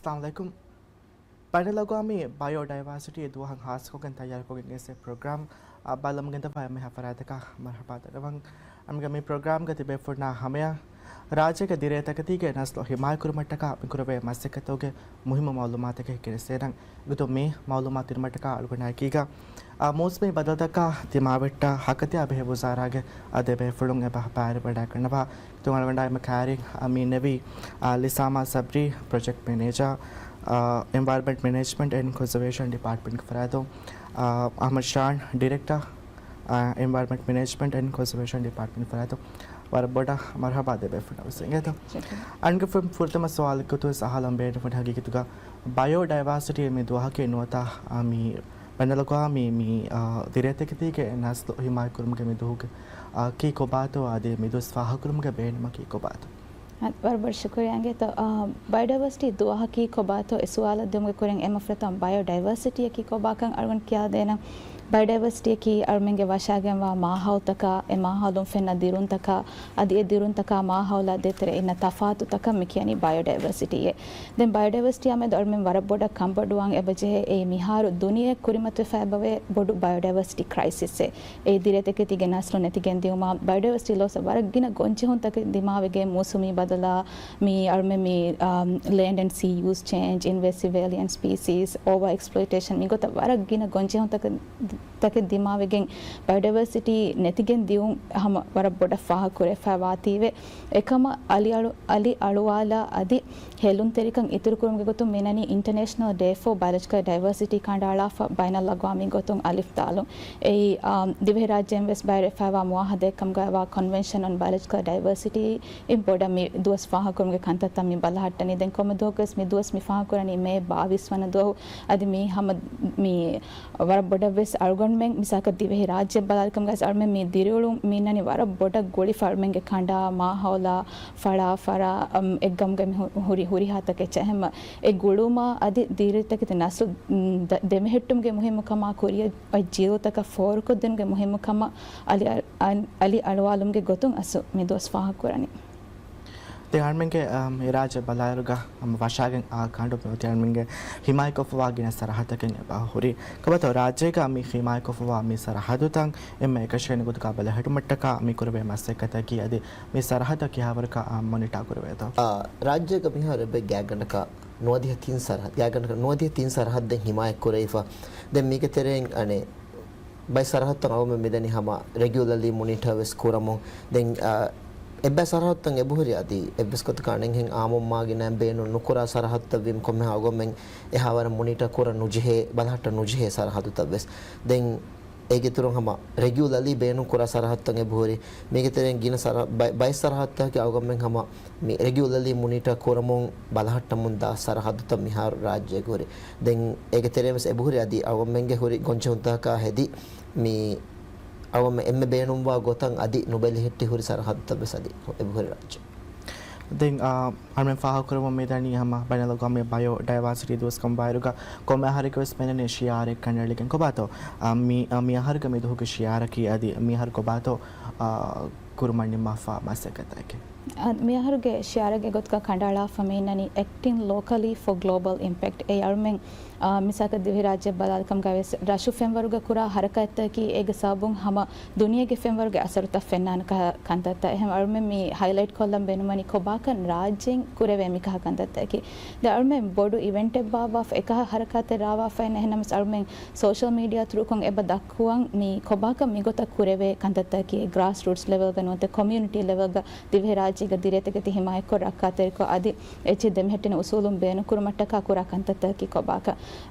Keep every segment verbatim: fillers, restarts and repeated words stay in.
އައްސަލާމު ޢަލައިކުމް. ބައިނަލްއަގުވާމީ ބަޔޯޑައިވާސިޓީ ދުވަހަށް ހާއްސަކޮށްގެން ތައްޔާރުކޮށްގެން އެއްސެ ޕްރޮގްރާމް އަށް ބައްލަމުގެންދަވާ އެންމެހާ ފަރާތަކަށް މަރުޙަބާ ދަންނަވަން. އަންގަ މި ޕްރޮގްރާމްގަ ތިބޭފުޅުންނާ ހަމަޔަށް ރާއްޖޭގެ ދިރޭތަކެތީގެ ނަސްލު ހިމާޔަތްކުރުމަށްޓަކާ މިކުރެވޭ މަސައްކަތުގެ މުހިއްމު މައުލޫމާތަކެއް ގެނެސްދޭނަން. އެގޮތުން މި މައުލޫމާތު ދިނުމަށްޓަކާ އަޅުގަނޑާއެކީގަ، އާ، މޫސުމީ ބަދަލުތަކާ ދިމާވެއްޓާ ހަކަތިޔާ ބެހޭ ވުޒާރާގެ އާ ދެބޭފުޅުން އެބަ ބައިވެރިވަޑައިގަންނަވާ. އެގޮތުން އަޅުގަނޑާ އެންމެ ކައިރިން އާ މި ނެވީ، އާ، ލިސާމާ ސަބްރީ، ޕްރޮޖެކްޓް މެނޭޖާ، އާ، އެންވަޔަރަންމަންޓް މެނޭޖްމަންޓް އެންޑް ކޮންޒަވޭޝަން ޑިޕާޓްމަންޓްގެ ފަރާތުން، އާ، އަޙްމަދު ޝާން، ޑިރެކްޓަރ، އާ، އެންވަޔަރަންމަންޓް މެނޭޖްމަންޓް އެންޑް ކޮންޒަވޭޝަން ޑިޕާޓްމަންޓް ފަރާތުން ވަރަށް ބޮޑަށް މަރުޙަބާ ދެބޭފުޅުންނަށް ވެސް އިނގޭތޯ. ޝުކުރިއްޔާ. އަންގަ ފު-، ފުރަތަމަ ސުވާލެއްގެ ގޮތުން ވެސް އަހާލަން ބޭނުންވަނީ ހަގީގަތުގަ ބަޔޯޑައިވާސިޓީ މި ދުވަހަކީ ނުވަތަ، އާ، މި ބައިނަލްއަގުވާމީ މި، އާ، ދިރޭތަކެތީގެ ނަސްލު ހިމާޔަތްކުރުމުގެ މި ދުވަހުގެ، އާ، ކީ ކޮބާތޯ އަދި މި ދުވަސް ފާހަގަކުރުމުގެ ބޭނުމަކީ ކޮބާތޯ؟ އަ، ވަރަށް ބޮޑަށް ޝުކުރިއްޔާ އިނގޭތޯ. އާ، ބަޔޯޑައިވަރސިޓީ ދުވަހަކީ ކޮބާތޯ އެ ސުވާލަށް ދިއުމުގެ ކުރިން އެންމެ ފުރަތަމަ ބަޔޯޑައިވަރސިޓީއަކީ ކޮބާކަން އަޅުގަނޑު ކިޔާދޭނަން. ބަޔޯޑައިވަރސިޓީއަކީ އަޅުމެންގެ ވަށާގެންވާ މާހައުލުތަކާ، އެ މާހައުލުން ފެންނަ ދިރުންތަކާ، އަދި އެ ދިރުންތަކާ މާހައުލާ ދޭތެރޭ އިންނަ ތަފާތުތަކަށް މި ކިޔަނީ ބަޔޯޑައިވަރސިޓީއޭ. ދެން ބަޔޯޑައިވަރސިޓީއާ މެދު އަޅުމެން ވަރަށް ބޮޑަށް ކަންބޮޑުވާން އެބަޖެހޭ އެއީ މިހާރު ދުނިޔެ ކުރިމަތިވެފަ އެބަވޭ ބޮޑު ބަޔޯޑައިވަރސިޓީ ކްރައިސިސްއެއް. އެ ދިރޭތަކެތީގެ ނަސްލު ނެތިގެން ދިއުމާ، ބަޔޯޑައިވަރސިޓީ ލޯސް ވަރަށް ގިނަ ގޮންޖެހުންތަކެއް ދިމާވެގެން މޫސުމީ ބަދަލާ، މި އަޅުމެން މި، އާ، ލޭންޑް އެންޑް ސީ ޔޫސް ޗޭންޖް، އިންވޭސިވް އޭލިއަން ސްޕީސީސް، އޯވާ އެކްސްޕްލޮއިޓޭޝަން، މިގޮތަށް ވަރަށް ގިނަ ގޮންޖެހުންތަކެއް ތަކެއް ދިމާވެގެން ބަޔޯޑައިވަރސިޓީ ނެތިގެން ދިއުން ހަމަ ވަރަށް ބޮޑަށް ފާހަގަކުރެވިފައިވާތީވެ. އެކަމަށް އަލިއަޅު-، އަލިއަޅުވާލާ އަދި ހެލުންތެރިކަން އިތުރުކުރުމުގެ ގޮތުން މިނަނީ އިންޓަރނޭޝަނަލް ޑޭ ފޯ ބަޔޮލޮޖިކަލް ޑައިވަރސިޓީ ކަނޑައަޅާފަ ބައިނަލްއަގުވާމީ ގޮތުން އަލިފްދާލުން. އެއީ، އާ، ދިވެހިރާއްޖޭން ވެސް ބައިވެރިވެފައިވާ މުއާހަދައެއްކަމުގައިވާ ކޮންވެންޝަން އޮން ބަޔޮލޮޖިކަލް ޑައިވަރސިޓީ އިން ބޮޑަށް މި ދުވަސް ފާހަގަކުރުމުގެ ކަންތައްތައް މި ބަލަހައްޓަނީ. ދެން ކޮންމެ ދުވަހަކުވެސް މި ދުވަސް މި ފާހަގަކުރަނީ މޭ ބާވީސް ވަނަ ދުވަހު. އަދި މީ ހަމަ މި ވަރަށް ބޮޑަށް ވެސް އަޅުގަނޑުމެން މިސާލަކަށް ދިވެހި ރާއްޖެ ބަލާލިކަމުގައި އަޅުމެން މި ދިރިއުޅުން މި އިންނަނީ ވަރަށް ބޮޑަށް ގުޅިފަ އަޅުމެންގެ ކަނޑާ، މާހައުލާ، ފަޅާ، ފަރާ، އަމް، އެއްގަމުގެ މި ހު-، ހުރި، ހުރިހާ ތަކެއްޗެއް ހަމަ އެ ގުޅުމާ އަދި ދިރިތަކެތި ނަސްލު، މް، ދަ-، ދެމެހެއްޓުމުގެ މުހިއްމުކަމާ ކުރިއަށް ޖީލުތަކަށް ފޯރުކޮށްދިނުމުގެ މުހިއްމުކަމަށް އަލި އަ-، އަން-، އަލި އަޅުވާލުމުގެ ގޮތުން އަސް މި ދުވަސް ފާހަގަކުރަނީ. ދެން އަޅުމެންގެ، އަ، މި ރާއްޖެ ބަލާއިރުގަ ހަމަ ވަށާގެން އާ ކަނޑު މިއޮތީ އަޅުމެންގެ ހިމާޔަތްކޮށްފަވާ ގިނަ ސަރަހައްދަކެއް އެބަ ހުރި. ކޮބާތޯ ރާއްޖޭގަ މި ހިމާޔަތްކޮށްފަވާ މި ސަރަހައްދުތައް އެންމެ އެކަށީގެން ގޮތުގަ ބަލަހައްޓުމަށްޓަކާ މި ކުރެވޭ މަސައްކަތަކީ އަދި މި ސަރަހައްދަށް ކިހާވަރަކަށް، އާ، މޮނިޓާ ކުރެވޭތޯ؟ އާ، ރާއްޖޭގަ މިހާރު އެބަ ގާތްގަނޑަކަށް ނުވަދިހަ ތިން ސަރަހައްދު، ގާތްގަނޑަކަށް ނުވަދިހަ ތިން ސަރަހައްދެއް ހިމާޔަތް ކުރެވިފަ. ދެން މީގެ ތެރެއިން އަނެއް ބައެއް ސަރަހައްދުތައް އަޅުގަނޑުމެން މިދަނީ ހަމަ ރެގިއުލަރލީ މޮނިޓާ ވެސް ކުރަމުން. ދެން، އާ، އެއްބައި ސަރަހައްދުތައް އެބަހުރި އަދި އެއްވެސް ގޮތަކަށް އަނެއްހެން އާއްމުވުމާ ގިނައިން ބޭނުން ނުކުރާ ސަރަހައްދުތައް ވީމަ ކޮންމެހާ އަޅުގަނޑުމެން އެހާވަރަށް މޮނިޓާ ކުރަން ނުޖެހޭ، ބަލަހައްޓަން ނުޖެހޭ ސަރަހައްދުތައް ވެސް. ދެން އޭގެ އިތުރުން ހަމަ ރެގިއުލަރލީ ބޭނުން ކުރާ ސަރަހައްދުތައް އެބަހުރި. މީގެ ތެރެއިން ގިނަ ސަރަ-، ބައި-، ބައެއް ސަރަހައްދުތަކަކީ އަޅުގަނޑުމެން ހަމަ މި ރެގިއުލަރލީ މޮނިޓާ ކުރަމުން ބަލަހައްޓަމުން ދާ ސަރަހައްދުތައް މިހާރު ރާއްޖޭގަ ހުރި. ދެން އޭގެ ތެރެއިން ވެސް އެބަހުރި އަދި އަޅުގަނޑުމެންގެ ހުރި ގޮންޖެހުންތަކާ ހެދި މި އަޅުގަނޑުމެން އެންމެ ބޭނުންވާ ގޮތަށް އަދި ނުބެލެހެއްޓި ހުރި ސަރަހައްދުތައް ވެސް އަދި އެބަހުރި ރާއްޖެ. ދެން، އާ، އަޅުމެން ފާހަގަކުރަމުން މިދަނީ ހަމަ ބައިނަލްއަގުވާމީ ބަޔޯ ޑައިވާސިޓީ ދުވަސްކަމުގައި ވާއިރުގަ ކޮންމެ އަހަރެއްގަ ވެސް މިދަނީ ޝިއާރެއް ކަނޑައެޅިގެން. ކޮބާތޯ، އާ، މި، އާ، މި އަހަރުގެ މި ދުވަހުގެ ޝިއާރަކީ އަދި މި އަހަރު ކޮބާތޯ، އާ، ކުރުމަށް ނިންމާފާ މަސައްކަތަކީ؟ އާ، މި އަހަރުގެ ޝިއާރެއްގެ ގޮތުގަ ކަނޑައަޅާފަ މި އިންނަނީ Acting Locally for Global Impact. އެ އަޅުމެން އާ، މިސާލަކަށް ދިވެހިރާއްޖެ ބަލާލިކަމުގައި ވެސް ރަށު ފެންވަރުގަ ކުރާ ހަރަކާތްތަކަކީ އޭގެ ސަބަބުން ހަމަ ދުނިޔޭގެ ފެންވަރުގެ އަސަރުތައް ފެންނާނެ ކަހަ ކަންތައްތައް. އެހެން އަޅުމެން މި ހައިލައިޓް ކޮށްލަން ބޭނުންވަނީ ކޮބާކަން ރާއްޖޭން ކުރެވޭ މިކަހަ ކަންތައްތަކަކީ. ދެން އަޅުމެން ބޮޑު އިވެންޓެއް ބާއްވާފަ އެކަހަ ހަރަކާތެއް ރާވާފައިން އެހެންނަމަވެސް އަޅުމެން ސޯޝަލް މީޑިއާ ތުރުކޮށް އެބަ ދައްކުވަން މި ކޮބާކަން މިގޮތަށް ކުރެވޭ ކަންތައްތަކަކީ ގްރާސް ރޫޓްސް ލެވެލްގަ ނުވަތަ ކޮމިއުނިޓީ ލެވެލްގަ ދިވެހިރާއްޖޭގެ ދިރޭތަކެތި ހިމާޔަތްކޮށް ރައްކާތެރިކޮށް އަދި އެއްޗެއް ދެމެހެއްޓެނި އުސޫލުން ބޭނުންކުރުމަށްޓަކާ ކުރާ ކަންތައްތަކަކީ ކޮބާކަން.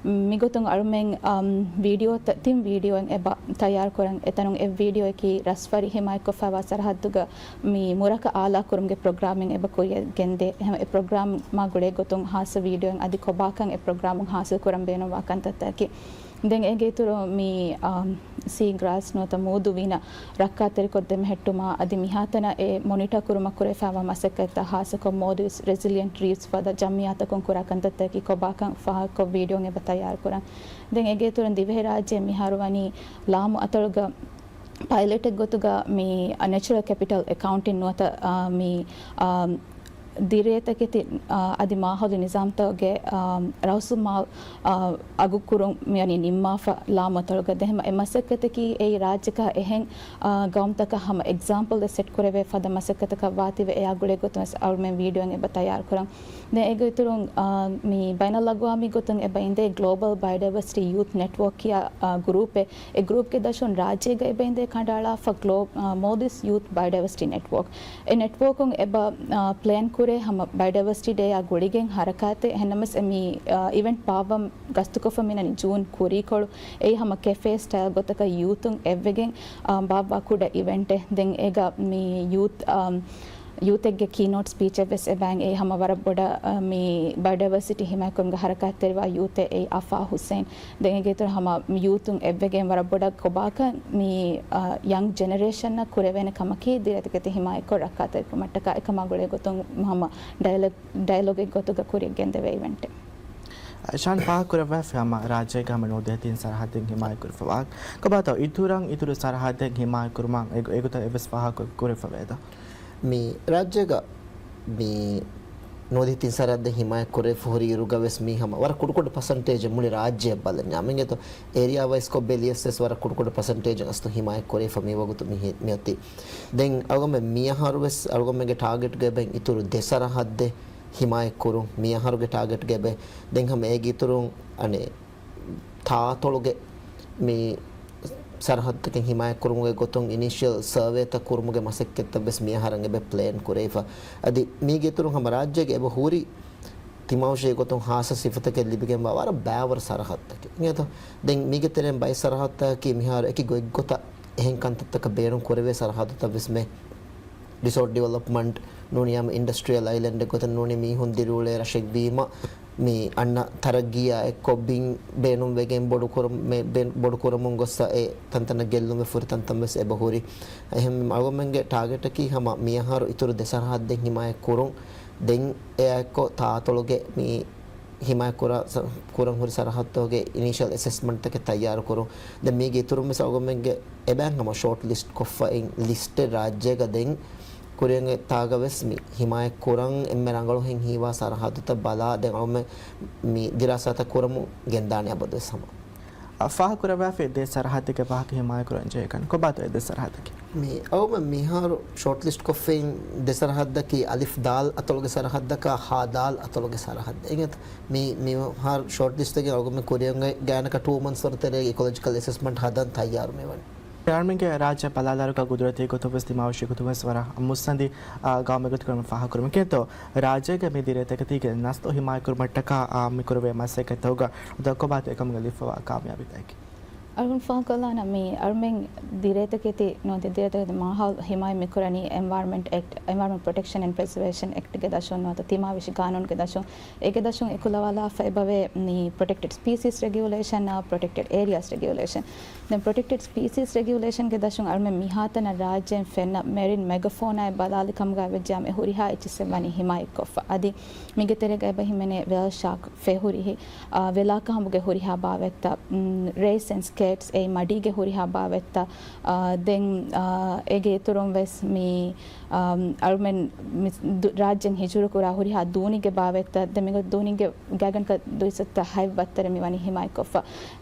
މިގޮތުން އަޅުމެން، އަމް، ވީޑިއޯ ތ-، ތިން ވީޑިއޯއެއް އެބަ ތައްޔާރުކުރަން. އެތަނުން އެއް ވީޑިއޯއަކީ ރަސްވަރި ހިމާޔަތްކޮށްފައިވާ ސަރަހައްދުގަ މި މުރަކަ އާލާކުރުމުގެ ޕްރޮގްރާމެއް އެބަ ކުރިއަށް ގެންދޭ. އެހެން އެ ޕްރޮގްރާމާ ގުޅޭ ގޮތުން ހާއްސަ ވީޑިއޯއިން އަދި ކޮބާކަން އެ ޕްރޮގްރާމުން ހާސިލްކުރަން ބޭނުންވާ ކަންތައްތަކަކީ. ދެން އޭގެ އިތުރު މި، އާ، ސީ ގްރާސް ނުވަތަ މޫދު ވީނަ ރައްކާތެރިކޮށް ދެމެހެއްޓުމާ އަދި މިހާތަނަށް އެ މޮނިޓާ ކުރުމަށް ކުރެވިފައިވާ މަސައްކަތްތައް ހާއްސަކޮށް މޯލްޑިވްސް ރެސިލިއަންޓް ރީފްސް ފަދަ ޖަމްޢިއްޔާތަކުން ކުރާ ކަންތައްތަކަކީ ކޮބާކަން ފާހަގަކޮށް ވީޑިއޯއެއް އެބަ ތައްޔާރުކުރަން. ދެން އޭގެ އިތުރުން ދިވެހިރާއްޖެ މިހާރު ވަނީ ލާމު އަތޮޅުގަ ޕައިލެޓެއް ގޮތުގަ މި ނެޗުރަލް ކެޕިޓަލް އެކައުންޓިން ނުވަތަ، އާ، މި، އާ، ދިރޭތަކެތި، އާ، އަދި މާހައުލީ ނިޒާމްތަކުގެ، އާ، ރައުސުމާލް، އާ، އަގު ކުރުން މިވަނީ ނިންމާފަ ލާމަތޮޅުގަ. ދެން އެ މަސައްކަތަކީ އެއީ ރާއްޖެކަށް އެހެން، އާ، ގައުމުތަކަށް ހަމަ އެގްޒާމްޕަލް އެއް ސެޓް ކުރެވޭ ފަދަ މަސައްކަތަކަށް ވާތީވެ، އެއާ ގުޅޭ ގޮތުން ވެސް އަޅުމެން ވީޑިއޯއިން އެބަ ތައްޔާރު ކުރަން. ދެން އޭގެ އިތުރުން، އާ، މި ބައިނަލްއަގްވާމީ ގޮތުން އެބަ އިނދޭ ގްލޯބަލް ބަޔޮޑައިވަރސިޓީ ޔޫތު ނެޓްވޯކް ކިޔާ، އާ، ގްރޫޕެއް. އެ ގްރޫޕްގެ ދަށުން ރާއްޖޭގަ އެބަ އިނދޭ ކަނޑައަޅާފަ ގްލޯ-، އާ، މޯލްޑިވްސް ޔޫތު ބަޔޮޑައިވަރސިޓީ ނެޓްވޯކް. އެ ނެޓްވޯކުން އެބަ، އާ، ޕްލޭން ކުރޭ ހަމަ ބަޔޮޑައިވަރސިޓީ ޑޭއާ ގުޅިގެން ހަރަކާތެއް. އެހެންނަމަވެސް އެ މި، އާ، އިވެންޓް ބާއްވަން ގަސްތުކޮށްފަ މިނަނީ ޖޫން ކުރީކޮޅު. އެއީ ހަމަ ކެފޭ ސްޓައިލް ގޮތަކަށް ޔޫތުން އެއްވެގެން، އާ، ބާއްވާ ކުޑަ އިވެންޓެއް. ދެން އޭގަ މި ޔޫތު، އާ، ޔޫތެއްގެ ކީނޯޓް ސްޕީޗެއް ވެސް އެބައިން. އެއީ ހަމަ ވަރަށް ބޮޑަށް، އާ، މި ބަޔޮޑައިވަރސިޓީ ހިމާޔަތްކުރުމުގެ ހަރަކާތްތެރިވާ ޔޫތެއް އެއީ އަފާ ހުސެން. ދެން އޭގެ އިތުރު ހަމަ ޔޫތުން އެއްވެގެން ވަރަށް ބޮޑަށް ކޮބާކަށް މި، އާ، ޔަންގް ޖެނެރޭޝަންއަށް ކުރެވޭނެ ކަމަކީ ދިރޭތަކެތި ހިމާޔަތްކޮށް ރައްކާތެރިކުރުމަށްޓަކާ. އެކަމާ ގުޅޭ ގޮތުން ހަމަ ޑައިލޮގް، ޑައިލޮގެއް ގޮތުގަ ކުރިއަށް ގެންދެވޭ އިވެންޓެއް. ޝާން ފާހަގަކުރައްވާފަ ހަމަ ރާއްޖޭގަ ހަމަ ނުވަދިހަ ތިން ސަރަހައްދެއް ހިމާޔަތްކުރެފަވާ. ކޮބާތޯ އިތުރަށް އިތުރު ސަރަހައްދެއް ހިމާޔަތްކުރުމަށް އެގޮ-، އެގޮތަށް އެއްވެސް ފާހަގަ ކުރެފަވޭތަ؟ މި ރާއްޖޭގަ މި ނުވަދިހަ ތިން ސަރަހައްދެއް ހިމާޔަތް ކުރެފަ ހުރި އިރުގަ ވެސް މީ ހަމަ ވަރަށް ކުޑަކުޑަ ޕަސެންޓޭޖެއް މުޅި ރާއްޖެއަށް ބަލަންޏާ. މިނގޭތޯ އޭރިއާ ވައިސްކޮށް ބެލިޔަސް ވެސް ވަރަށް ކުޑަކުޑަ ޕަސެންޓޭޖެއް އަސްލު ހިމާޔަތް ކުރެފަ މި ވަގުތު މި ހި-، މިއޮތީ. ދެން އަޅުގަނޑުމެން މިއަހަރު ވެސް އަޅުގަނޑުމެންގެ ޓާގެޓްގަ އެބައިން އިތުރު ދެ ސަރަހައްދެއް ހިމާޔަތް ކުރުން މިއަހަރުގެ ޓާގެޓްގަ އެބަ. ދެން ހަމަ އޭގެ އިތުރުން އަނެއް ތާތޮޅުގެ މި ސަރަހައްދަކެއް ހިމާޔަތް ކުރުމުގެ ގޮތުން އިނީޝިއަލް ސަރވޭތައް ކުރުމުގެ މަސައްކަތްތައް ވެސް މިއަހަރަށް އެބަ ޕްލޭން ކުރެވިފަ. އަދި މީގެ އިތުރުން ހަމަ ރާއްޖޭގެ އެބަ ހުރި ތިމާވެށި ގޮތުން ހާއްސަ ސިފަތަކެއް ލިބިގެންވާ ވަރަށް ބައިވަރު ސަރަހައްދަކެއް އިނގޭތޯ. ދެން މީގެ ތެރެއިން ބައެއް ސަރަހައްދަކީ މިހާރު އެކި ގޮތްގޮތަށް އެހެން ކަންތައްތަކަށް ބޭނުން ކުރެވޭ ސަރަހައްދުތައް ވެސް މެ ރިސޯޓް ޑިވެލޮޕްމަންޓް ނޫނީ ހަމަ އިންޑަސްޓްރިއަލް އައިލެންޑެއް ގޮތަށް ނޫނީ މީހުން ދިރިއުޅޭ ރަށެއްވީމަ، މި އަންނަ ތަރައްގީއާ އެއްކޮށް ބިން ބޭނުންވެގެން ބޮޑުކުރަމު-، މެ-، ބެ-، ބޮޑުކުރަމުން ގޮއްސަ އެ ތަންތަނަށް ގެއްލުންވެ ފުރި ތަންތަން ވެސް އެބަ ހުރި. އެހެން އަޅުގަނޑުމެންގެ ޓާގެޓަކީ ހަމަ މިއަހަރު އިތުރު ދެ ސަރަހައްދެއް ހިމާޔަތް ކުރުން. ދެން އެއާއެއްކޮށް ތާތޮޅުގެ މި ހިމާޔަތް ކުރާ ސަ-، ކުރަން ހުރި ސަރަހައްދުގެ އިނީޝަލް އެސެސްމަންޓްތަކެއް ތައްޔާރު ކުރުން. ދެން މީގެ އިތުރުން ވެސް އަޅުގަނޑުމެންގެ އެބައިން ހަމަ ޝޯޓް ލިސްޓް ކޮށްފައި ލިސްޓެއް ރާއްޖޭގަ ދެން ކުރިއަށް އޮތް ތާގަ ވެސް މި ހިމާޔަތް ކުރަން އެންމެ ރަނގަޅުހެން ހީވާ ސަރަހައްދުތައް ބަލާ ދެން އަޅުމެން މި ދިރާސާތައް ކުރަމުން ގެންދާނެ އަބަދުވެސް ހަމަ. އަ، ފާހަގަކުރައްވާފައި ދެ ސަރަހައްދެއްގެ ވާހަކަ ހިމާޔަތްކުރަން ޖެހޭކަން ކޮބާތޯ އެ ދެ ސަރަހައްދަކީ؟ މި އަޅުމެން މިހާރު ޝޯޓް ލިސްޓް ކޮށްފައި ދެ ސަރަހައްދަކީ އަލިފް ދާލް އަތޮޅުގެ ސަރަހައްދަކާ ހާ ދާލް އަތޮޅުގެ ސަރަހައްދެއް. އެނގޭތަ؟ މި، މިހާރު ޝޯޓް ލިސްޓްގެ އަޅުގަނޑުމެން ކުރިއަށް ގާތްގަނޑަކަށް ޓޫ މަންތްސް ވަރު ތެރޭގަ އިކޮލޮޖިކަލް އެސެސްމަންޓް ހަދަން ތައްޔާރު މިވަނީ. އަޅުމެންގެ ރާއްޖެ ބަލާލާއިރު ގަ ގުދުރަތީ ގޮތުން ވެސް ތިމާވެށި ގޮތުން ވެސް ވަރަށް މުއްސަނދި، އާ، ގައުމެއް ގޮތުގައި ފާހަގަކުރަމުން ކިޔަންތޯ ރާއްޖޭގެ މި ދިރޭތަކެތީގެ ނަސްލު ހިމާޔަތްކުރުމަށްޓަކާ، އާ، މި ކުރެވޭ މަސައްކަތްތަކުގަ ކޮބާތޯ އެކަމުގަ ލިބިފަވާ ކާމިޔާބީތަކެއް؟ އަޅުގަނޑު ފާހަގަކޮށްލާނަން މި އަޅުމެން ދިރޭތަކެތި ނުވަތަ ދިރޭތަކެތި މާހައުލު ހިމާޔަތް މިކުރަނީ އެންވަޔަރަމެންޓް އެކްޓް، އެންވަޔަރަމެންޓް ޕްރޮޓެކްޝަން އެންޑް ޕްރިޒަވޭޝަން އެކްޓްގެ ދަށުން ނުވަތަ ތިމާވެށި ގާނޫނުގެ ދަށުން. އޭގެ ދަށުން އެކުލަވާލާފަ އެބަވޭ މި ޕްރޮޓެކްޓެޑް ސްޕީސީސް ރެގިއުލޭޝަންއާ ޕްރޮޓެކްޓެޑް އޭރިއާސް ރެގިއުލޭޝަން. ދެން ޕްރޮޓެކްޓެޑް ސްޕީސީސް ރެގިއުލޭޝަންގެ ދަށުން އަޅުމެން މިހާތަނަށް ރާއްޖޭން ފެންނަ މެރިން މެގަފޯނާއެއް ބަލާލި ކަމުގައި ވެއްޖެއްޔާމު އެ ހުރިހާ އެއްޗިއްސެއް ވަނީ ހިމާޔަތްކޮށްފަ. އަދި މީގެ ތެރޭގައި އެބަ ހިމެނޭ ވޭލް ޝާކް، ފެހުރިހި، އާ، ވެލާކަހަނބުގެ ހުރިހާ ބާވަތްތައް، މް، ރޭސް އެންޑް ސްކޭޓްސް، އެއީ މަޑީގެ ހުރިހާ ބާވަތްތައް، އާ، ދެން، އާ، އޭގެ އިތުރުން ވެސް މި، އާ، އަޅުމެން މި ދު-، ރާއްޖޭން ހިޖުރަ ކުރާ ހުރިހާ ދޫނިގެ ބާވަތްތައް، ދެން މިގޮތަށް ދޫނިގެ ގާތްގަނޑަކަށް ދުއިސައްތަ ހަތް ވައްތަރެއް މިވަނީ ހިމާޔަތްކޮށްފަ.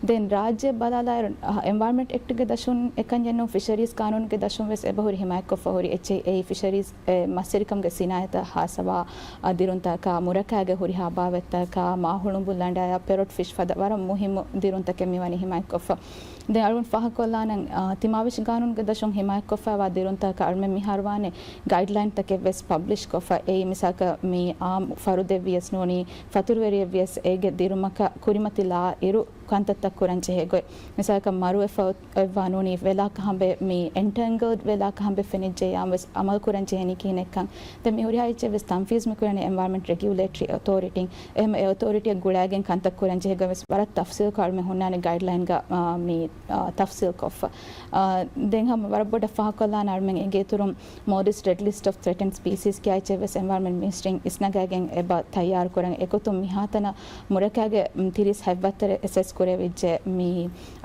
ދެން ރާއްޖެ ބަލާލާއިރު، އަ، އެންވަޔަރަމެންޓް އެކްޓްގެ ދަށުން އެކަންޏެއް ނޫން، ފިޝަރީޒް ގާނޫނުގެ ދަށުން ވެސް އެބަހުރި ހިމާޔަތްކޮށްފަ ހުރި އެއްޗެއް އެއީ ފިޝަރީޒް އެ މަސްވެރިކަމުގެ ސިނާއަތަށް ހާއްސަވާ، އަ، ދިރުންތަކާ، މުރަކާގެ ހުރިހާ ބާވަތްތަކާ، މާހުޅުނބު ލަނޑާޔާ، ޕެރޮޓް ފިޝް ފަދަ ވަރަށް މުހިއްމު ދިރުންތަކެއް މިވަނީ ހިމާޔަތްކޮށްފަ. ދެން އަޅުގަނޑު ފާހަގަކޮށްލާނަން، އަ، ތިމާވެށި ގާނޫނުގެ ދަށުން ހިމާޔަތްކޮށްފައިވާ ދިރުންތަކަށް އަޅުމެން މިހާރު ވާނެ ގައިޑްލައިންތަކެއް ވެސް ޕަބްލިޝްކޮށްފަ. އެއީ މިސާލަކަށް މި އާއްމު ފަރުދެއް ވިޔަސް ނޫނީ ފަތުރުވެރިއެއް ވިޔަސް އޭގެ ދިރުމަކަށް ކުރިމަތި ލާއިރު ކަންތައްތައް ކުރަން ޖެހޭ ގޮތް. މިސާލަކަށް މަރުވެފަ އޮތް-، އޮތްވާ ނޫނީ ވެލާކަހަނބެއް، މި އެންޓޭންގަލްޑް ވެލާކަހަނބެއް ފެނިއްޖެއްޔާމު ވެސް އަމަލު ކުރަން ޖެހެނީ ކިހިނެއްކަން. ދެން މި ހުރިހާ އެއްޗެއް ވެސް ތަންފީޒް މިކުރަނީ އެންވަޔަރަމެންޓް ރެގިއުލޭޓަރީ އޮތޯރިޓީން. އެހެން އެ އޮތޯރިޓީއަށް ގުޅާގެން ކަންތައް ކުރަން ޖެހޭ ގޮތް ވެސް ވަރަށް ތަފްސީލްކޮށް އަޅުމެން ހުންނާނެ ގައިޑްލައިންގަ، އާ، މި ތަފްސީލް ކޮށްފަ. ދެން ހަމަ ވަރަށް ބޮޑަށް ފާހަގަކޮށްލާނެ އަޅުމެން އޭގެ އިތުރުން މޯލްޑިވްސް ރެޑް ލިސްޓް އޮފް ތްރެޓެންޑް ސްޕީސީސް ކިޔާ އެއްޗެއް ވެސް އެންވަޔަރމަންޓް މިނިސްޓްރީން އިސްނަގާގެން އެބަ ތައްޔާރު ކުރަން. އެގޮތުން މިހާތަނަށް މުރަކާގެ، މް، ތިރީސް ހަތް ވައްތަރެއް އެސެސް ކުރެވިއްޖެ. މި،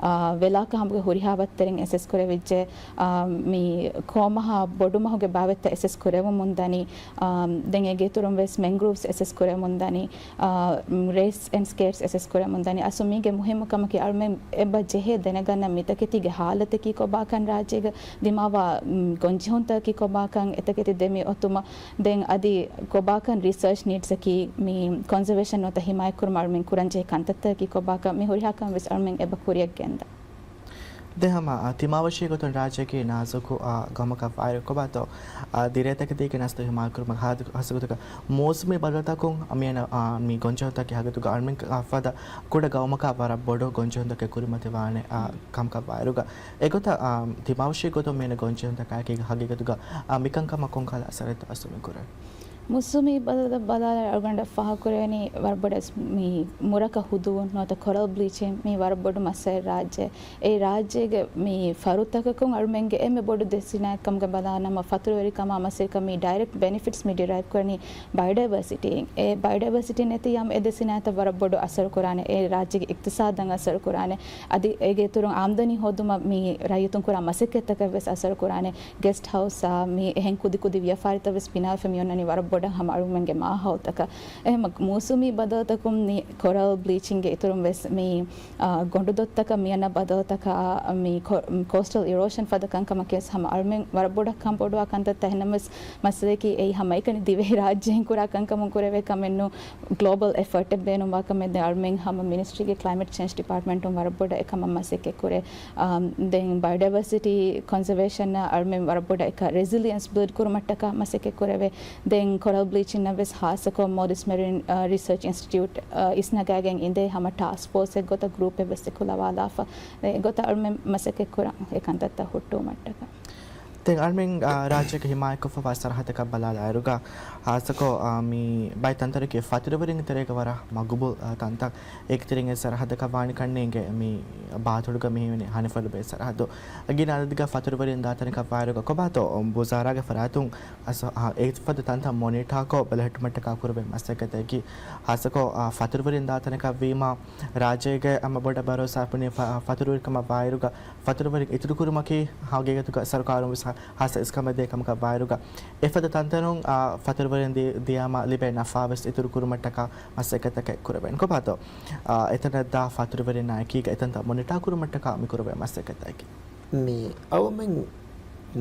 އާ، ވެލާކަ ހަމަގެ ހުރިހާ ވައްތަރެއް އެސެސް ކުރެވިއްޖެ. އާ، މި ކޯމަހާ ބޮޑު މަހުގެ ބާވަތްތައް އެސެސް ކުރެވެމުން ދަނީ. އާ، ދެން އޭގެ އިތުރުން ވެސް މެންގްރޫވްސް އެސެސް ކުރެވެމުން ދަނީ. އާ، މް، ރޭސް އެންޑް ސްކޭޓްސް އެސެސް ކުރެވެމުން ދަނީ. އަސްލު މީގެ މުހިއްމު ކަމަކީ އަޅުމެން އެބަ ޖެހޭ ދެނެގަންނަ މިތަކެތީގެ ހާލަތަކީ ކޮބާކަން، ރާއްޖޭގަ ދިމާވާ، މް، ގޮންޖެހުންތަކަކީ ކޮބާކަން، އެތަކެތި ދެމި އޮތުމަށް ދެން އަދި ކޮބާކަން ރިސާޗް ނީޑްސްއަކީ މި ކޮންޒަވޭޝަން ނުވަތަ ހިމާޔަތްކުރުމަށް އަޅުމެން ކުރަންޖެހޭ ކަންތައްތަކަކީ ކޮބާކަން، މި ހުރިހާ ކަމެއް ވެސް އަޅުމެން އެބަ ކުރިއަށް ގެންދާ. ދެން ހަމަ، އާ، ތިމާވެށީ ގޮތުން ރާއްޖެއަކީ ނާޒުކު، އާ، ގައުމަކަށް ވާއިރު ކޮބާތޯ، އާ، ދިރޭތަކެތީގެ ނަސްތު ހިމާޔަތްކުރުމަށް ހާދަ ހަސަގޮތަކަށް މޫސުމީ ބަދަލުތަކުން މިއަންނަ، އާ، މި ގޮންޖެހުންތަކެއް ހަގީގަތުގަ އަޅުމެން ފަދަ ކުޑަ ގައުމަކަށް ވަރަށް ބޮޑު ގޮންޖެހުންތަކެއް ކުރިމަތިވާނެ، އާ، ކަމަކަށް ވާއިރުގަ. އެގޮތަށް، އާ، ތިމާވެށީ ގޮތުން މިއަންނަ ގޮންޖެހުންތަކާއެކީ ހަގީގަތުގަ، އާ، މިކަންކަމަށް ކޮންކަހަލަ އަސަރެއްތޯ އަސްލު މި ކުރަނީ؟ މޫސުމީ ބަދަލަށް ބަލާލާ އަޅުގަނޑަށް ފާހަގަކުރެވެނީ ވަރަށް ބޮޑަށް މި މުރަކަ ހުދޫ ނުވަތަ ކޮރަލް ބްލީޗިން މީ ވަރަށް ބޮޑު މައްސަލައެއް ރާއްޖެ. އެ ރާއްޖޭގެ މި ފަރުތަކަކުން އަޅުމެންގެ އެންމެ ބޮޑު ދެ ސިނާއަތް ކަމުގަ ބަލާނަމަ ފަތުރުވެރިކަމާ މަސައްކަތް މި ޑައިރެކްޓް ބެނިފިޓްސް މި ޑިރައިވް ކުރަނީ ބަޔޮޑައިވަރސިޓީއިން. އެ ބަޔޮޑައިވަރސިޓީ ނެތި ޔަމް އެ ދެ ސިނާއަތަށް ވަރަށް ބޮޑު އަސަރު ކުރާނެ. އެ ރާއްޖޭގެ އިޤްތިޞާދަށް އަސަރު ކުރާނެ. އަދި އޭގެ އިތުރުން އާމްދަނީ ހޯދުމަށް މި ރައްޔިތުން ކުރާ މަސައްކަތްތަކަށް ވެސް އަސަރު ކުރާނެ. ގެސްޓް ހައުސްއާ މި އެހެން ކުދި ކުދި ވިޔަފާރިތައް ވެސް ބިނާވެފަ މި އޮންނަނީ ވަރަށް ބޮޑަށް ހަމަ އަޅުގަނޑުމެންގެ މާހައުލުތަކަށް. އެހެން މޫސުމީ ބަދަލުތަކުން މި ކޮރަލް ބްލީޗިންގެ އިތުރުން ވެސް މި، އާ، ގޮނޑުދޮށްތަކަށް މި އަންނަ ބަދަލުތަކާ މި ކޯ-، ކޯސްޓަލް އިރޯޝަން ފަދަ ކަންކަމަކީ ވެސް ހަމަ އަޅުމެން ވަރަށް ބޮޑަށް ކަންބޮޑުވާ ކަންތައްތައް. އެހެންނަމަވެސް މައްސަލައަކީ އެއީ ހަމައެކަނި ދިވެހި ރާއްޖެއިން ކުރާ ކަންކަމުން ކުރެވޭ ކަމެއް ނޫން. ގްލޯބަލް އެފަރޓެއް ބޭނުންވާ ކަމެއް. ދެން އަޅުމެން ހަމަ މިނިސްޓްރީގެ ކްލައިމެޓް ޗޭންޖް ޑިޕާޓްމަންޓުން ވަރަށް ބޮޑަށް އެކަމަށް މަސައްކަތް ކުރޭ. އާ، ދެން ބަޔޮޑައިވަރސިޓީ ކޮންޒަވޭޝަންއަށް އަޅުމެން ވަރަށް ބޮޑަށް އެކަ ރެޒިލިއަންސް ބިލްޑް ކުރުމަށްޓަކާ މަސައްކަތް ކުރެވޭ. ދެން ކޮރަލް ބްލީޗިންއަށް ވެސް ހާއްސަކޮށް މޯލްޑިވްސް މެރިން، އާ، ރިސަރޗް އިންސްޓިޓިއުޓް، އާ، އިސްނަގާގެން އިނދޭ ހަމަ ޓާސްކް ފޯސްއެއް ގޮތަށް ގްރޫޕެއް ވެސް އެކުލަވާލާފަ. އެ ގޮތަށް އަޅުމެން މަސައްކަތް ކުރަން އެ ކަންތައްތައް ހުއްޓުވުމަށްޓަކާ. ދެން އަޅުމެން، އާ، ރާއްޖޭގެ ހިމާޔަތްކޮށްފަވާ ސަރަހައްދަކަށް ބަލާލާއިރުގަ، ހާއްސަކޮށް، އާ، މި ބައެއް ތަންތަނަކީ ފަތުރުވެރިންގެ ތެރޭގަ ވަރަށް މަގުބޫލް، އާ، ތަންތަން. އޭގެތެރެއިން އެއް ސަރަހައްދަކަށް ވާނެ ކަންނޭނގެ މި ބާތޮޅުގަ މިހެން ހަނިފަރުބޭ ސަރަހައްދު. ގިނަ އަދަދެއްގަ ފަތުރުވެރިން ދާ ތަނަކަށް ވާއިރުގަ ކޮބާތޯ ވުޒާރާގެ ފަރާތުން އަސް، އާ، އެފަދަ ތަންތަން މޮނިޓާކޮށް ބެލެހެއްޓުމަށްޓަކާ ކުރެވޭ މަސައްކަތަކީ. ހާއްސަކޮށް، އާ، ފަތުރުވެރިން ދާ ތަނަކަށް ވީމާ، ރާއްޖޭގެ ހަމަ ބޮޑަށް ބަރޯސާ ބުނި ފަ-، ފަތުރުވެރިކަމަށް ވާއިރުގަ، ފަތުރުވެރިން އިތުރުކުރުމަކީ ހަގީގަތުގަ ސަރުކާރުން ވެސް ހާ-، ހާއްސަ އިސްކަމެއް ދޭ ކަމަކަށް ވާއިރުގަ، އެފަދަ ތަންތަނުން، އާ، ފަތުރުވެރިން ދި-، ދިޔާމަ ލިބޭ ނަފާ ވެސް އިތުރު ކުރުމަށްޓަކާ މަސައްކަތްތަކެއް ކުރެވޭނެ. ކޮބާތޯ، އާ، އެތަނަށް ދާ ފަތުރުވެރިންނާ އެކީގަ އެތަންތައް މޮނިޓާ ކުރުމަށްޓަކާ މި ކުރެވޭ މަސައްކަތަކީ؟ މި އަޅުމެން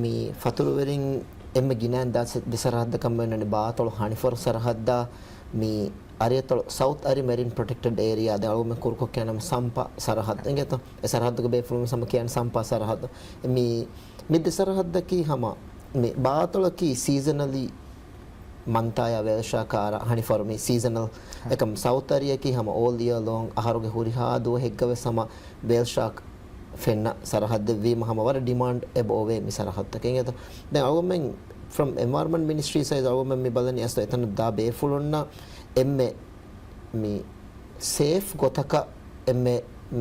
މި ފަތުރުވެރިން އެންމެ ގިނައިން ދާ ސެ-، ދެ ސަރަހައްދަކަށް މި އޮންނަނީ ބާތޮޅު ހަނިފަރު ސަރަހައްދާ މި އަރިއަތޮޅު ސައުތް އަރި މެރިން ޕްރޮޓެކްޓެޑް އޭރިއާ ދެން އަޅުގަނޑުމެން ކުރުކޮށް ކިޔަނަމަ ސަމްޕާ ސަރަހައްދު އިނގޭތޯ؟ އެ ސަރަހައްދުގެ ބޭފުޅުން ހަމަ ކިޔަން ސަމްޕާ ސަރަހައްދު. މި، މި ދެ ސަރަހައްދަކީ ހަމަ މި ބާތޮޅަކީ ސީޒަނަލީ މަންތާޔާ ވޭލް ޝާކާ އަރާ ހަނިފަރު މި ސީޒަނަލް އެކަމް ސައުތް އަރިއަކީ ހަމަ އޯލް އިޔަރ ލޯން އަހަރުގެ ހުރިހާ ދުވަހެއްގަ ވެސް ހަމަ ވޭލް ޝާކް ފެންނަ ސަރަހައްދެއްވީމަ ހަމަ ވަރަށް ޑިމާންޑް އެބަ އޮވޭ މި ސަރަހައްދަކަށް އިނގޭތޯ. ދެން އަޅުގަނޑުމެން ފްރޮމް އެންވަޔަރަންމަންޓް މިނިސްޓްރީ ސައިޑް އަޅުގަނޑުމެން މި ބަލަނީ އަސްލު އެތަނަށް ދާ ބޭފުޅުންނަށް އެންމެ މި ސޭފް ގޮތަކަށް އެންމެ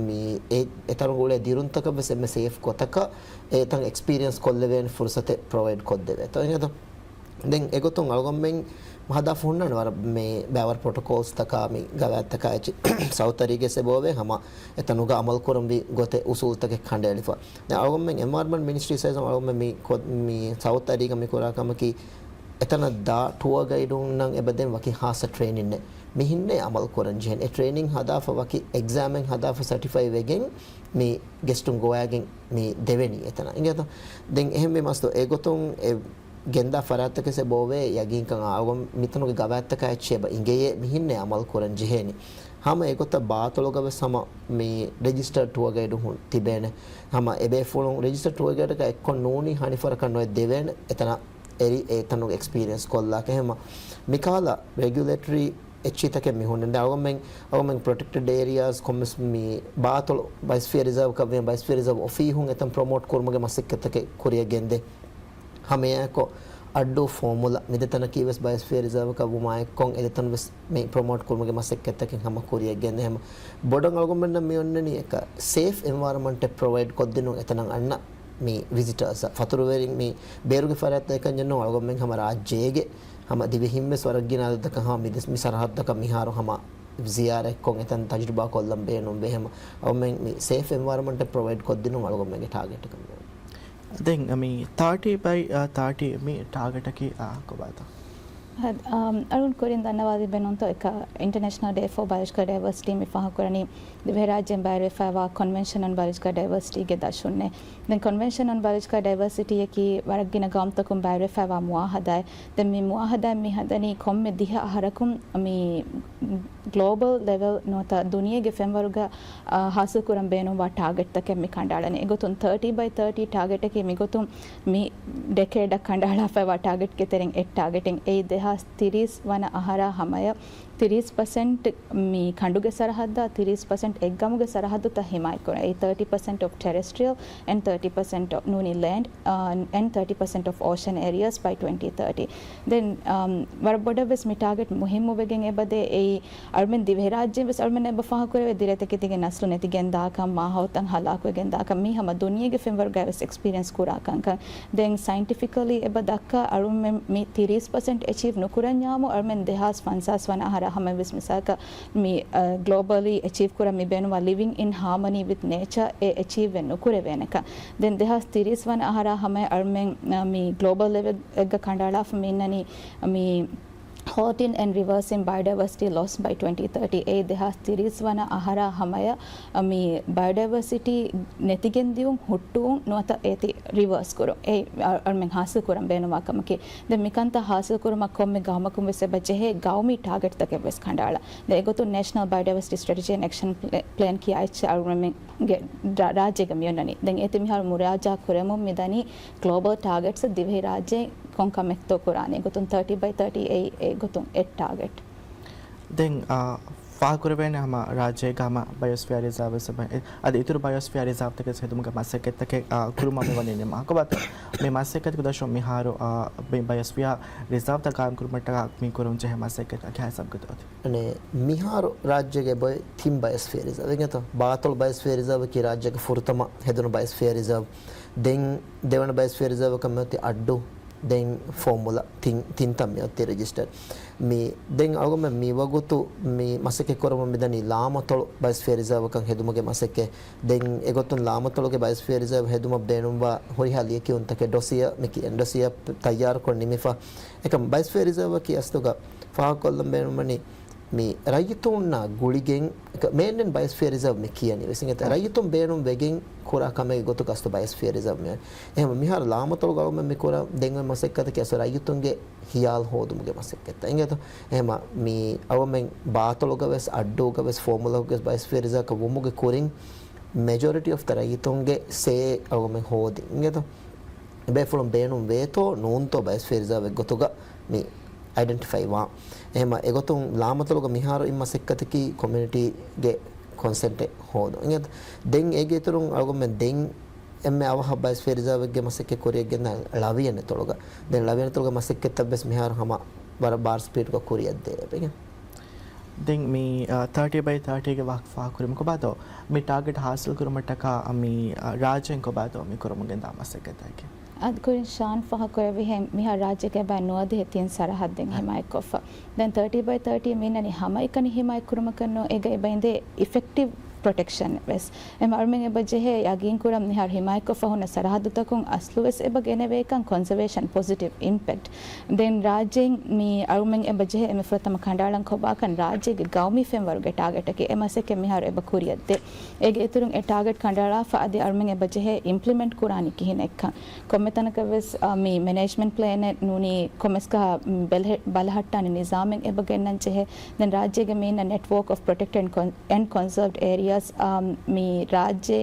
މި އެ-، އެތަނުގަ އުޅޭ ދިރުންތަކަށް ވެސް އެންމެ ސޭފް ގޮތަކަށް އެތަން އެކްސްޕީރިއެންސް ކޮށްލެވޭނެ ފުރުސަތެއް ޕްރޮވައިޑް ކޮށްދެވޭތޯ އިނގޭތޯ. ދެން އެގޮތުން އަޅުގަނޑުމެން ހަދާފަ ހުންނާނެ ވަރަށް މި ބައިވަރު ޕްރޮޓޮކޯލްސްތަކާ މި ގަވާއިދުތަކާ އެއްޗި ސައުތް އަރީގެ ސެބޯވޭ ހަމަ އެތަނުގަ އަމަލު ކުރަންވީ ގޮތެއް އުސޫލުތަކެއް ކަނޑައެޅިފަ. ދެން އަޅުގަނޑުމެން އެންވަޔަރަންމަންޓް މިނިސްޓްރީ ސައިޑް އަޅުގަނޑުމެން މި ކޮ-، މި ސައުތް އަރީގަ މި ކުރާ ކަމަކީ އެތަނަށް ދާ ޓުއަރ ގައިޑުންނަށް އެބަ ދެން ވަކި ހާއްސަ ޓްރޭނިންއެއް މިހިންނޭ އަމަލު ކުރަން ޖެހެން. އެ ޓްރޭނިން ހަދާފަ ވަކި އެގްޒާމެއް ހަދާފަ ސަޓިފައި ވެގެން މި ގެސްޓުން ގޮވައިގެން މި ދެވެނީ އެތަނަށް. އިނގޭތޯ؟ ދެން އެހެންވީމަ އަސްލު އެގޮތުން އެ ގެންދާ ފަރާތްތަކެސް އެބައޮވޭ ޔަގީންކަން އަޅުގަނޑު މިތަނުގެ ގަވާއިދުތަކާ އެއްޗެއް އެބަ އިނގެޔޭ މިހިންނޭ އަމަލު ކުރަން ޖެހޭނީ. ހަމަ އެގޮތަށް ބާތޮޅުގަ ވެސް ހަމަ މި ރެޖިސްޓަރޑް ޓުއަރ ގައިޑު ހު-، ތިބޭނެ. ހަމަ އެބޭފުޅުން ރެޖިސްޓަރޑް ޓުއަރ ގައިޑަކަށް އެއްކޮށް ނޫނީ ހަނިފަރަކަށް ނުވެ ދެވޭނެ އެތަނަށް އެރި އެތަނުގެ އެކްސްޕީރިއެންސް ކޮށްލާކަށް. ހަމަ މިކަހަލަ ރެގިއުލޭޓަރީ އެއްޗިތަކެއް މި ހުންނަން. ދެން އަޅުގަނޑުމެން ޕްރޮޓެކްޓެޑް އޭރިއާސް ކޮންމެސް މި ބާތޮޅު ބައިސްފިޔަރިޒާވްކަށް ވިޔަން ބައިސްފިޔަރިޒާވް އޮފީހުން އެތަން ޕްރޮމޯޓް ކުރުމުގެ މަސައްކަތްތަކެއް ކުރިއަށް ގެންދޭ. ހަމައެއާއެކު އައްޑޫ ފޯމުލަ މިދެތަނަކީ ވެސް ބަޔޮސްފިއަރ ރިޒާވަކަށް ވުމާއެއްކޮށް އެދެތަން ވެސް މި ޕްރޮމޯޓް ކުރުމުގެ މަސައްކަތްތަކެއް ހަމަ ކުރިއަށް ގެންދޭ. ހަމަ ބޮޑަށް އަޅުގަނޑުމެންނަށް މި އޮންނަނީ އެކަ ސޭފް އެންވަޔަރަމަންޓެއް ޕްރޮވައިޑް ކޮށްދިނުން އެތަނަށް އަންނަ މި ވިޒިޓާސް ފަތުރުވެރިން މި ބޭރުގެ ފަރާތްތައް އެކަންޏެއް ނޫން. އަޅުގަނޑުމެން ހަމަ ރާއްޖޭގެ ހަމަ ދިވެހިން ވެސް ވަރަށް ގިނަ އަދަދަކަށް ހަމަ މި ދެސް މި ސަރަހައްދަކަށް މިހާރު ހަމަ ޒިޔާރަތްކޮށް އެތަން ތަޖުރިބާ ކޮށްލަން ބޭނުންވޭ. ހަމަ އަޅުގަނޑުމެން މި ސޭފް އެންވަޔަރަމަންޓެއް ޕްރޮވައިޑް ކޮށްދިނުން އަޅުގަނޑުމެންގެ ޓާގެޓް ކަމަށް. ދެން މި ތާޓީ ބައި ތާޓީ މި ޓާގެޓަކީ ކޮބާތޯ؟ އަޅުން ކުރިން ދަންނަވާލި ބޭނުންތޯ އެކަ އިންޓަރނޭޝަނަލް ޑޭ ފޯ ބަޔޮލޮޖިކަލް ޑައިވަރސިޓީ މި ފާހަގަކުރަނީ ދިވެހިރާއްޖޭން ބައިވެރިވެފައިވާ ކޮންވެންޝަން އޮން ބަޔޮލޮޖިކަލް ޑައިވަރސިޓީގެ ދަށުންނޭ. ދެން ކޮންވެންޝަން އޮން ބަޔޮލޮޖިކަލް ޑައިވަރސިޓީއަކީ ވަރަށް ގިނަ ގައުމުތަކުން ބައިވެރިވެފައިވާ މުއާހަދާއެއް. ދެން މި މުއާހަދާއެއް މި ހަދަނީ ކޮންމެ ދިހަ އަހަރަކުން މި ގްލޯބަލް ލެވެލް ނުވަތަ ދުނިޔޭގެ ފެންވަރުގަ، އާ، ހާސިލް ކުރަން ބޭނުންވާ ޓާގެޓްތަކެއް މި ކަނޑައަޅަނީ. އެގޮތުން ތާޓީ ބައި ތާޓީ ޓާގެޓަކީ މިގޮތުން މި ޑެކޭޑަށް ކަނޑައަޅާފައިވާ ޓާގެޓްގެ ތެރެއިން އެއް ޓާގެޓެއް. އެއީ ދެހާސް ތިރީސް ވަނަ އަހަރާ ހަމަޔަށް ތިރީސް ޕަސެންޓް މި ކަނޑުގެ ސަރަހައްދާ، ތިރީސް ޕަސެންޓް އެއްގަމުގެ ސަރަހައްދުތައް ހިމާޔަތްކުރަން. އެއީ ތާޓީ ޕަސެންޓް އޮފް ޓެރެސްޓްރިއަލް އެންޑް ތާޓީ ޕަސެންޓް ނޫނީ ލޭންޑް، އާ، އެންޑް ތާޓީ ޕަސެންޓް އޮފް އޯޝަން އޭރިއާސް ބައި ޓްވެންޓީ ތާޓީ. ދެން، އާ، ވަރަށް ބޮޑަށް ވެސް މި ޓާގެޓް މުހިއްމު ވެގެން އެބަދޭ. އެއީ އަޅުމެން ދިވެހިރާއްޖޭން ވެސް އަޅުމެން އެބަ ފާހަގަކުރެވޭ ދިރޭތަކެތީގެ ނަސްލު ނެތިގެންދާކަން، މާހައުލުތައް ހަލާކުވެގެންދާކަން، މީ ހަމަ ދުނިޔޭގެ ފެންވަރުގައި ވެސް އެކްސްޕީރިއެންސް ކުރާ ކަންކަން. ދެން ސައިންޓިފިކަލީ އެބަ ދައްކާ އަޅުމެން މި ތިރީސް ޕަސެންޓް އެޗީވް ނުކުރަންޏާމު އަޅުމެން ދެހާސް ފަންސާސް ވަނަ އަހަރާ ހަމަޔަށް ވެސް މިސާލަކަށް މި، އަ، ގްލޯބަލީ އެޗީވް ކުރަން މި ބޭނުންވާ ލިވިން އިން ހާމަނީ ވިތް ނޭޗާ އެ އެޗީވް ވެ ނުކުރެވޭނެކަން. ދެން ދެހާސް ތިރީސް ވަނަ އަހަރާ ހަމަޔަށް އަޅުމެން، އަ، މި ގްލޯބަލް ލެވެލްގަ ކަނޑައަޅާފަ މި އިންނަނީ މި ހޯޓިން އެންޑް ރިވާސިން ބަޔޮޑައިވަރސިޓީ ލޮސް ބައި ޓްވެންޓީ ތާޓީ. އެއީ ދެހާސް ތިރީސް ވަނަ އަހަރާ ހަމަޔަށް މި ބަޔޮޑައިވަރސިޓީ ނެތިގެން ދިޔުން ހުއްޓުވުން ނުވަތަ އޭތި ރިވާސް ކުރުން. އެ އަ-، އަޅުމެން ހާސިލް ކުރަން ބޭނުންވާ ކަމަކީ. ދެން މިކަންތައް ހާސިލް ކުރުމަށް ކޮންމެ ގައުމަކުން ވެސް އެބަ ޖެހޭ ގައުމީ ޓާގެޓްތަކެއް ވެސް ކަނޑައަޅާ. ދެން އެގޮތުން ނޭޝަނަލް ބަޔޮޑައިވަރސިޓީ ސްޓްރެޓެޖީ އެންޑް އެކްޝަން ޕްލޭ-، ޕްލޭން ކިޔާ އެއްޗެއް އަޅުމެންގެ ރާ-، ރާއްޖޭގަ މިއޮންނަނީ. ދެން އޭތި މިހާރު މުރާޖާ ކުރަމުން މިދަނީ ގްލޯބަލް ޓާގެޓްސް ދިވެހިރާއްޖޭ ކޮން ކަމެއްތޯ ކުރާނީ. އެގޮތުން ތާޓީ ބައި ތާޓީ އެއީ އެގޮތުން އެއް ޓާގެޓް. ދެން، އާ، ފާހަގަކުރެވޭނެ ހަމަ ރާއްޖޭގަ ހަމަ ބަޔޮސްފިއަރ ރިޒާވް ވެސް އެބަ-، އަދި އިތުރު ބަޔޮސްފިއަރ ރިޒާވްތަކެއް ހެދުމުގެ މަސައްކަތްތަކެއް، އާ، ކުރުމަށް މި ވަނީ ނިމާ. ކޮބާތޯ މި މަސައްކަތުގެ ދަށުން މިހާރު، އާ، މި ބަޔޮސްފިއަރ ރިޒާވްތައް ގާއިމް ކުރުމަށްޓަކާ މި ކުރަން ޖެހޭ މަސައްކަތް ކިހާ ހިސާބަކަށް އޮތީ؟ އަނެއް، މިހާރު ރާއްޖޭގެ އެބައޮތް ތިން ބަޔޮސްފިއަރ ރިޒާވް އިނގޭތޯ. ބާތޮޅު ބަޔޮސްފިއަރ ރިޒާވަކީ ރާއްޖޭގެ ފުރަތަމަ ހެދުނު ބަޔޮސްފިއަރ ރިޒާވް. ދެން ދެވަނަ ބަޔޮސްފިއަރ ރިޒާވަކަށް މިއޮތީ އައްޑޫ. ދެން ފޯމުލަ ތިން، ތިންތަން މިއޮތީ ރެޖިސްޓަރ. މި، ދެން އަޅުގަނޑުމެން މިވަގުތު މި މަސައްކަތް ކުރަމުން މިދަނީ ލާމަތޮޅު ބަޔޮސްފިއަރ ރިޒާވަކަށް ހެދުމުގެ މަސައްކަތް. ދެން އެގޮތުން ލާމަތޮޅުގެ ބަޔޮސްފިއަރ ރިޒާވް ހެދުމަށް ބޭނުންވާ ހުރިހާ ލިޔެކިޔުންތަކެއް ޑޮސިއަ މި ކިޔަން. ޑޮސިއަ ތައްޔާރުކޮށް ނިމިފަ. އެކަމް ބަޔޮސްފިއަރ ރިޒާވަކީ އަސްލުގަ ފާހަގަކޮށްލަން ބޭނުންވަނީ މި ރައްޔިތުންނާ ގުޅިގެން އެކަ-، މޭންނެން ބަޔޮސްފިއަރ ރިޒާވް މި ކިޔަނީ ވެސް އިނގޭތަ؟ ރައްޔިތުން ބޭނުން ވެގެން ކުރާ ކަމެއްގެ ގޮތުގަ އަސްލު ބަޔޮސްފިއަރ ރިޒާވް މި. އެހެން މިހާރު ލާމަތޮޅުގަ އަޅުމެން މި ކުރަން ދެން އޮތް މަސައްކަތަކީ އަސްލު ރައްޔިތުންގެ ހިޔާލު ހޯދުމުގެ މަސައްކަތްތައް އިނގޭތަ؟ އެހެމަ މި އަޅުމެން ބާތޮޅުގަ ވެސް އައްޑޫގަ ވެސް ފޯމުލަކުގެ ވެސް ބަޔޮސްފިއަރ ރިޒާވް ވުމުގެ ކުރިން މެޖޯރިޓީ އޮފް ދަ ރައްޔިތުންގެ ސޭ އަޅުމެން ހޯދި އިނގޭތަ؟ ބޭފުޅުން ބޭނުން ވޭތޯ ނޫންތޯ ބަޔޮސްފިއަރ ރިޒާވް އެއްގޮތުގަ މި އައިޑެންޓިފައި ވާ. އެހެމަ އެގޮތުން ލާމަތޮޅުގަ މިހާރު އިން މަސައްކަތަކީ ކޮމިއުނިޓީގެ ކޮންސެންޓެއް ހޯދުން. އިނގޭތަ؟ ދެން އޭގެ އިތުރުން އަޅުގަނޑުމެން ދެން އެންމެ އަވަހަށް ބަޔޮސްފިއަރ ރިޒާވެއްގެ މަސައްކަތް ކުރިއަށް ގެންދާ ޅަވިޔަނެތޮޅުގަ. ދެން ޅަވިޔަނެތޮޅުގެ މަސައްކަތްތައް ވެސް މިހާރު ހަމަ ވަރަށް ބާރު ސްޕީޑުގަ ކުރިއަށް ދޭ. ދެން މި، އާ، ތާޓީ ބައި ތާޓީގެ ވާހަކަ ފާހަގަކުރީމަ ކޮބާތޯ؟ މި ޓާގެޓް ހާސިލް ކުރުމަށްޓަކާ މި، އާ، ރާއްޖޭން ކޮބާތޯ މި ކުރަމުން ގެންދާ މަސައްކަތްތަކެއް؟ އަދި ކުރިން ޝާން ފާހަގަކުރެއްވިހެން މިހާރު ރާއްޖޭގެ ބައި ނުވަދިހަ ތިން ސަރަހައްދެއް ހިމާޔަތްކޮށްފަ. ދެން ތާޓީ ބައި ތާޓީ މި އިންނަނީ ހަމައެކަނި ހިމާޔަތްކުރުމަކަށް ނޫން، އޭގަ އެބަ އިނދޭ އިފެކްޓިވް ޕްރޮޓެކްޝަން ވެސް. އެމަ އަޅުމެން އެބަ ޖެހޭ ޔަގީންކުރަން މިހާރު ހިމާޔަތްކޮށްފަ ހުންނަ ސަރަހައްދުތަކުން އަސްލުވެސް އެބަ ގެނެވޭކަން ކޮންޒަވޭޝަން ޕޮޒިޓިވް އިމްޕެކްޓް. ދެން ރާއްޖޭން މި އަޅުމެން އެބަ ޖެހޭ އެންމެ ފުރަތަމަ ކަނޑައަޅަން ކޮބާކަން ރާއްޖޭގެ ގައުމީ ފެންވަރުގެ ޓާގެޓަކީ އެ މަސައްކަތް މިހާރު އެބަ ކުރިއަށްދޭ. އޭގެ އިތުރުން އެ ޓާގެޓް ކަނޑައަޅާފަ އަދި އަޅުމެން އެބަ ޖެހޭ އިމްޕްލިމެންޓް ކުރާނީ ކިހިނެއްކަން. ކޮންމެ ތަނަކަށް ވެސް، އާ، މި މެނޭޖްމަންޓް ޕްލޭނެއް ނޫނީ ކޮންމެސް ކަހަ، މް، ބެލެ-، ބަލަހައްޓާނެ ނިޒާމެއް އެބަ ގެންނަން ޖެހޭ. ދެން ރާއްޖޭގެ މި އިންނަ ނެޓްވޯކް އޮފް ޕްރޮޓެކްޓެޑް އެންޑް ކޮން-، އެންޑް ކޮންސަރވްޑް އޭރިއާސް، އާ، މި ރާއްޖޭ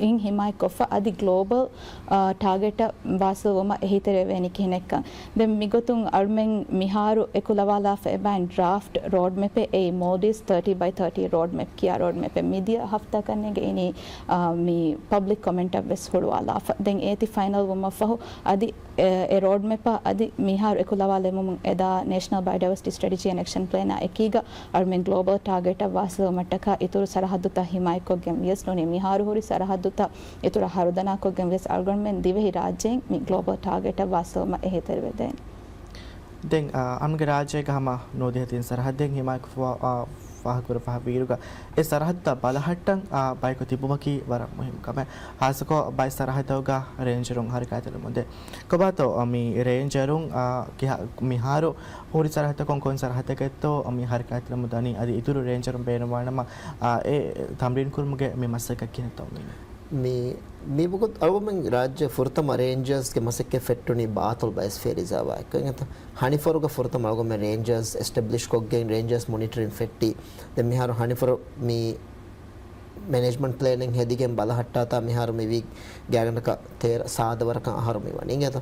އިން ހިމާޔަތްކޮށްފަ އަދި ގްލޯބަލް، އާ، ޓާގެޓަށް ވާސިލްވުމަށް އެހީތެރިވެވޭނީ ކިހިނެއްކަން. ދެން މިގޮތުން އަޅުމެން މިހާރު އެކުލަވާލާފަ އެބައިން ޑްރާފްޓް ރޯޑް މެޕެއް، އެއީ މޯލްޑިވްސް ތާޓީ ބައި ތާޓީ ރޯޑް މެޕް ކިޔާ ރޯޑް މެޕެއް މިދިޔަ ހަފްތާ ކަންނޭނގެ އިނީ، އާ، މި ޕަބްލިކް ކޮމެންޓަށް ވެސް ހުޅުވާލާފަ. ދެން އޭތި ފައިނަލް ވުމަށްފަހު އަދި އެ، އެ ރޯޑް މެޕަށް އަދި މިހާރު އެކުލަވާލެވުމުން އެދާ ނޭޝަނަލް ބައިޑައިވަރސިޓީ ސްޓްރެޓެޖީ އެންޑް އެކްޝަން ޕްލޭނާ އެކީގަ އަޅުމެން ގްލޯބަލް ޓާގެޓަށް ވާސިލްވުމަށްޓަކާ އިތުރު ސަރަހައްދުތައް ހިމާޔަތްކޮށްގެން ވިޔަސް ނޫނީ މިހާރު ހުރި ސަރަހައްދުތައް އިތުރަށް ހަރުދަނާކޮށްގެން ވިޔަސް އަޅުގަނޑުމެން ދިވެހި ރާއްޖެއިން މި ގްލޯބަލް ޓާގެޓަށް ވާސިލްވުމަށް އެހީތެރިވެދޭނެ. ދެން، އާ، އަޅުގަނޑުގެ ރާއްޖޭގަ ހަމަ ނުދިހަ ތިން ސަރަހައްދެއް ހިމާޔަތްކޮށްފަ، އާ، ފާހަގަކުރައްވާ ވީއިރުގަ އެ ސަރަހައްދުތައް ބަލަހައްޓަން، އާ، ބަޔަކު ތިބުމަކީ ވަރަށް މުހިއްމު ކަމެއް. ހާއްސަކޮށް ބައެއް ސަރަހައްދަކުގަ ރޭންޖަރުން ހަރަކާތްތެރިވަމުންދޭ. ކޮބާތޯ މި ރޭންޖަރުން، އާ، ކިހާ-، މިހާރު ހުރި ސަރަހައްދަކުން ކޮން ސަރަހައްދަކަށްތޯ މި ހަރަކާތްތެރިވަމުން ދަނީ؟ އަދި އިތުރު ރޭންޖަރުން ބޭނުންވާނަމަ، އާ، އެ ތަމްރީން ކުރުމުގެ މި މަސައްކަތް ކިހިނެއްތޯ މީނަ؟ މި، މިވަގުތު އަޅުގަނޑުމެން ރާއްޖޭ ފުރަތަމަ ރޭންޖާސްގެ މަސައްކަތް ފެއްޓުނީ ބާތޮޅު ބަޔޮސްފިއަރ ރިޒާވާއެއްގަ. އެނގޭތަ؟ ހަނިފަރުގަ ފުރަތަމަ އަޅުގަނޑުމެން ރޭންޖާސް އެސްޓެބްލިޝް ކޮށްގެން ރޭންޖާސް މޮނިޓަރިން ފެއްޓީ. ދެން މިހާރު ހަނިފަރު މި މެނޭޖްމަންޓް ޕްލޭނެއް ހެދިގެން ބަލަހައްޓާތާ މިހާރު މިވީ ގާތްގަނޑަކަށް ތޭރަ ސާދަ ވަރަކަށް އަހަރު މިވަނީ. އެނގޭތަ؟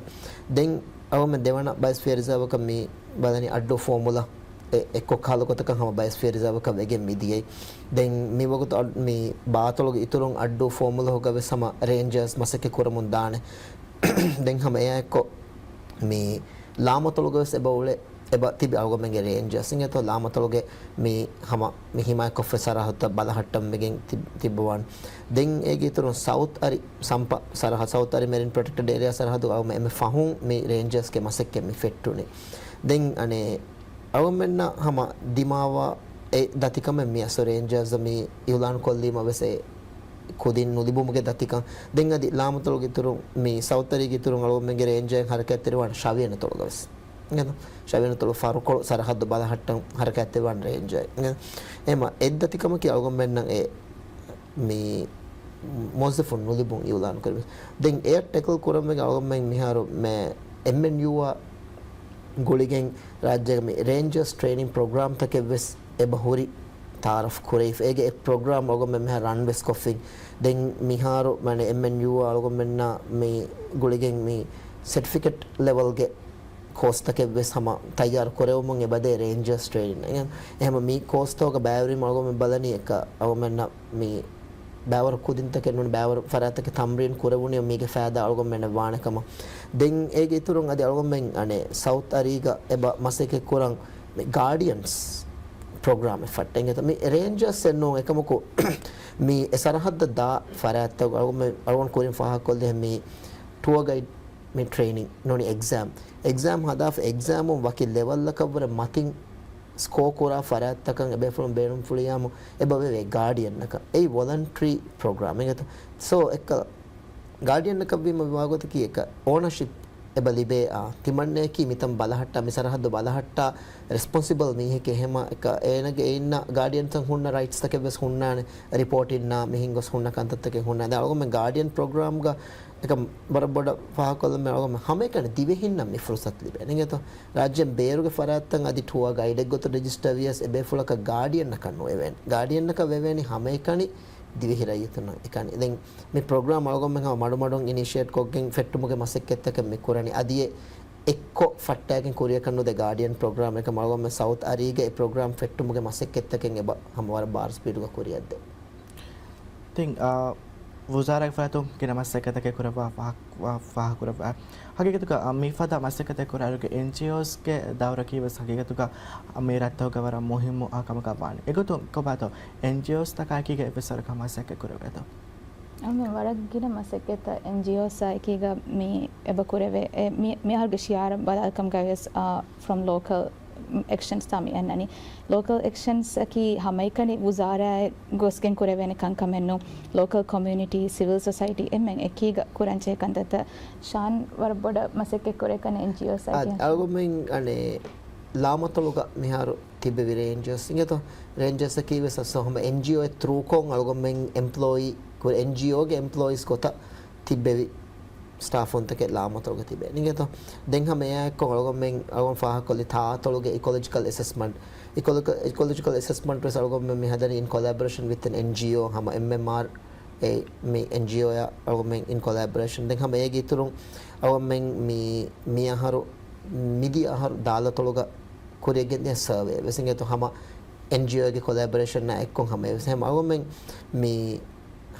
ދެން އަޅުގަނޑުމެން ދެވަނަ ބަޔޮސްފިއަރ ރިޒާވަކަށް މި ބަލަނީ އައްޑޫ ފޯމުލާ އެ-، އެއްކޮށް ކަހަލަ ގޮތަކަށް ހަމަ ބަޔޮސްފިއަރ ރިޒާވަކަށް ވެގެން މިދިޔައީ. ދެން މިވަގުތު އަ-، މި ބާތޮޅުގެ އިތުރުން އައްޑޫ ފޯމުލަހުގަ ވެސް ހަމަ ރޭންޖާސް މަސައްކަތް ކުރަމުން ދާނެ. ދެން ހަމަ އެއާއެއްކޮށް މި ލާމަތޮޅުގަ ވެސް އެބަ އުޅޭ، އެބަ ތިބި އަޅުގަނޑުމެންގެ ރޭންޖާސް އިނގޭތޯ ލާމަތޮޅުގެ މި ހަމަ މި ހިމާޔަތްކޮށްފަ ސަރަހައްދުތައް ބަލަހައްޓަން ވެގެން ތި-، ތިއްބަވާން. ދެން އޭގެ އިތުރުން ސައުތް އަރި ސަމްޕަ ސަރަހަ-، ސައުތް އަރި މެރިން ޕްރޮޓެކްޓެޑް އޭރިއާ ސަރަހައްދު އަޅުގަނޑުމެން އެންމެ ފަހުން މި ރޭންޖާސްގެ މަސައްކަތް މި ފެއްޓުނީ. ދެން އަނެއް އަޅުގަނޑުމެންނަށް ހަމަ ދިމާވާ އެ ދަތިކަމެއް މި އަސްލު ރޭންޖާސް މި އިއުލާން ކޮށްލީމަ ވެސް އެ ކުދިން ނުލިބުމުގެ ދަތިކަން. ދެން އަދި ލާމަތޮޅުގެ އިތުރުން މި ސައުތް އަރީގެ އިތުރުން އަޅުގަނޑުމެންގެ ރޭންޖާއެއް ހަރަކާތްތެރިވާން ޝަވިޔަނަތޮޅުގަ ވެސް. އިނގޭތަ؟ ޝަވިޔަނަތޮޅު ފަރުކޮޅު ސަރަހައްދު ބަލަހައްޓަން ހަރަކާތްތެރިވާން ރޭންޖާއެއް. އިނގޭތަ؟ އެމަ އެއްދަތިކަމަކީ އަޅުގަނޑުމެންނަށް އެ މި މުވައްޒަފުން ނުލިބުން އިއުލާން ކުރެވި. ދެން އެއަށް ޓެކަލް ކުރަން ވެގެން އަޅުގަނޑުމެން މިހާރު މެ-، އެމްއެންޔޫއާ ގުޅިގެން ރާއްޖޭގެ މި ރޭންޖާސް ޓްރެއިނިން ޕްރޮގްރާމްތަކެއް ވެސް އެބަ ހުރި ތައާރަފް ކުރެވިފަ. އޭގެ އެއް ޕްރޮގްރާމް އަޅުގަނޑުމެން މިހާރު ރަން ވެސް ކޮށްފިން. ދެން މިހާރު މަނެ އެމްއެންޔޫއާ އަޅުގަނޑުމެންނާ މި ގުޅިގެން މި ސެޓްފިކެޓް ލެވަލްގެ ކޯސްތަކެއް ވެސް ހަމަ ތައްޔާރު ކުރެވުމުން އެބަދޭ ރޭންޖާސް ޓްރެއިނިން. އެހެން، އެހެން މި ކޯސްތަކުގަ ބައިވެރިވީމަ އަޅުގަނޑުމެން ބަލަނީ އެކަ އަޅުގަނޑުމެންނަށް މި ބައިވަރު ކުދިންތަކެއް ނޫން، ބައިވަރު ފަރާތްތަކެއް ތަމްރީން ކުރެވުނީ މީގެ ފައިދާ އަޅުގަނޑުމެންނަށް ވާނެ ކަމަށް. ދެން އޭގެ އިތުރުން އަދި އަޅުގަނޑުމެން އަނެއް ސައުތް އަރީގަ އެބަ މަސައްކަތް ކުރަން މި ގާޑިއަންސް ޕްރޮގްރާމެއް ފައްޓަން އެނގޭތަ؟ މި ރޭންޖާސް އެއް ނޫން އެކަމަކު މި އެ ސަރަހައްދަށް ދާ ފަރާތްތަކު އަޅުގަނޑު ކުރިން ފާހަގަކޮށްލި މި ޓުއަރ ގައިޑް މި ޓްރެއިނިން ނޫނީ އެގްޒާމް، އެގްޒާމް ހަދާފަ އެގްޒާމުން ވަކި ލެވަލްއަކަށްވުރެ މަތިން ސްކޯ ކުރާ ފަރާތްތަކަށް އެބޭފުޅުން ބޭނުންފުޅިޔާމު އެބަ ވެވޭ ގާޑިއަންއަކަށް. އެއީ ވޮލަންޓްރީ ޕްރޮގްރާމެއް އިނގޭތަ؟ ސޯ އެއްކަލަ ގާޑިއަންއަކަށްވީމަ މިވާގޮތަކީ އެކަ އޯނަޝިޕް އެބަ ލިބޭ، އާ، ތިމަންނަޔަކީ މިތަން ބަލަހައްޓާ، މި ސަރަހައްދު ބަލަހައްޓާ ރެސްޕޮންސިބަލް މީހެކޭ. އެހެމަ އެކަ އޭނަގެ އެއިންނަ ގާޑިއަންތައް ހުންނަ ރައިޓްސްތަކެއް ވެސް ހުންނާނެ، ރިޕޯޓިންނާ މިހެން ގޮސް ހުންނަ ކަންތައްތަކެއް ހުންނާނެ. ދެން އަޅުގަނޑުމެން ގާޑިއަން ޕްރޮގްރާމްގަ އެކަ ވަރަށް ބޮޑަށް ފާހަގަކޮށްލަން މި އަޅުގަނޑު ހަމައެކަނި ދިވެހިންނަށް މި ފުރުސަތު ލިބޭނެ އިނގޭތޯ؟ ރާއްޖޭން ބޭރުގެ ފަރާތްތައް އަދި ޓުއާ ގައިޑެއް ގޮތުން ރެޖިސްޓަރ ވިޔަސް އެބޭފުޅަކަށް ގާޑިއަންއަކަށް ނުވެވޭނެ. ގާޑިއަންއަކަށް ވެވޭނީ ހަމައެކަނި ދިވެހި ރައްޔިތުންނަށް އެކަނި. ދެން މި ޕްރޮގްރާމް އަޅުގަނޑުމެން ހަމަ މަޑުމަޑުން އިނިޝިއޭޓް ކޮށްގެން ފެއްޓުމުގެ މަސައްކަތްތަކެއް މި ކުރަނީ. އަދި އެ އެއްކޮށް ފައްޓާގެން ކުރިއަކަށް ނުދޭ ގާޑިއަން ޕްރޮގްރާމް އެކަމް އަޅުގަނޑުމެން ސައުތް އަރީގަ އެ ޕްރޮގްރާމް ފެއްޓުމުގެ މަސައްކަތްތަކެއް އެބަ ހަމަ ވަރަށް ވާރު ސްޕީޑުގަ ކުރިއަށްދޭ. ތިން، އާ، ވުޒާރާގެ ފަރާތުން ގިނަ މަސައްކަތްތަކެއް ކުރައްވާ ފާހަ-، ފާ-، ފާހަގަކުރައްވާ. ހަގީގަތުގަ، އާ، މިފަދަ މަސައްކަތެއް ކުރާއިރުގެ އެންޖީއޯސްގެ ދައުރަކީ ވެސް ހަގީގަތުގަ، އާ، މި ރަށްތަކުގަ ވަރަށް މުހިއްމު، އާ، ކަމަކަށް ވާނެ. އެގޮތުން ކޮބާތޯ އެންޖީއޯސްތަކާއެކީގަ އެއްވެސް ވަރަކަށް މަސައްކަތް ކުރެވޭތޯ؟ އަޅުގަނޑު ވަރަށް ގިނަ މަސައްކަތްތައް އެންޖީއޯސްއާއެކީގަ މި އެބަ ކުރެވޭ. އެ، މި، މިއަހަރުގެ ޝިއާރަށް ބަލާލިކަމުގައި ވެސް، އާ، ފްރޮމް ލޯކަލް އެކްޝަންސް ތާ މި އަންނަނީ. ލޯކަލް އެކްޝަންސް އަކީ ހަމައެކަނި ވުޒާރާއެއް ގޮސްގެން ކުރެވޭނެ ކަންކަމެއް ނޫން. ލޯކަލް ކޮމިއުނިޓީ، ސިވިލް ސޮސައިޓީ އެންމެން އެކީގަ ކުރަންޖެހޭ ކަންތައްތައް. ޝާން ވަރަށް ބޮޑަށް މަސައްކަތް ކުރޭ ކަން އެންޖީއޯސް އަ-، އަކީ. އަޅުގަނޑުމެން އަނެއް ލާމަތޮޅުގަ މިހާރު ތިއްބެވި ރޭންޖަރސް އިނގޭތޯ؟ ރޭންޖަރސް އަކީ ވެސް އަސްލު ހަމަ އެންޖީއޯ އެއް ތްރޫކޮށް އަޅުގަނޑުމެން އެމްޕްލޯއީ ކުރި އެންޖީއޯގެ އެމްޕްލޯއީސް ގޮތަށް ތިއްބެވި ސްޓާފުންތަކެއް ލާމަތޮޅުގަ ތިބޭ. އިނގޭތޯ؟ ދެން ހަމަ އެއާއެއްކޮށް އަޅުގަނޑުމެން، އަޅުގަނޑު ފާހަގަކޮށްލި ތާއަތޮޅުގެ އިކޮލޮޖިކަލް އެސެސްމަންޓް، އިކޮލޮ-، އިކޮލޮޖިކަލް އެސެސްމަންޓް ވެސް އަޅުގަނޑުމެން މި ހަދަނީ އިން ކޮލެބޮރޭޝަން ވިތް އެން އެމްއެމްއާރް އެ މި އެންޖީއޯއާ އަޅުގަނޑުމެން އިން ކޮލެބޮރޭޝަން. ދެން ހަމަ އޭގެ އިތުރުން އަޅުގަނޑުމެން މި މި އަހަރު މިދިޔަ އަހަރު ދާލަތޮޅުގަ ކުރިއަށް ގެންދިޔަ ސަރވޭ ވެސް އިނގޭތޯ ހަމަ އެންޖީއޯގެ ކޮލެބޮރޭޝަންއާ އެއްކޮށް ހަމަ އެވެސް ހަމަ އަޅުގަނޑުމެން މި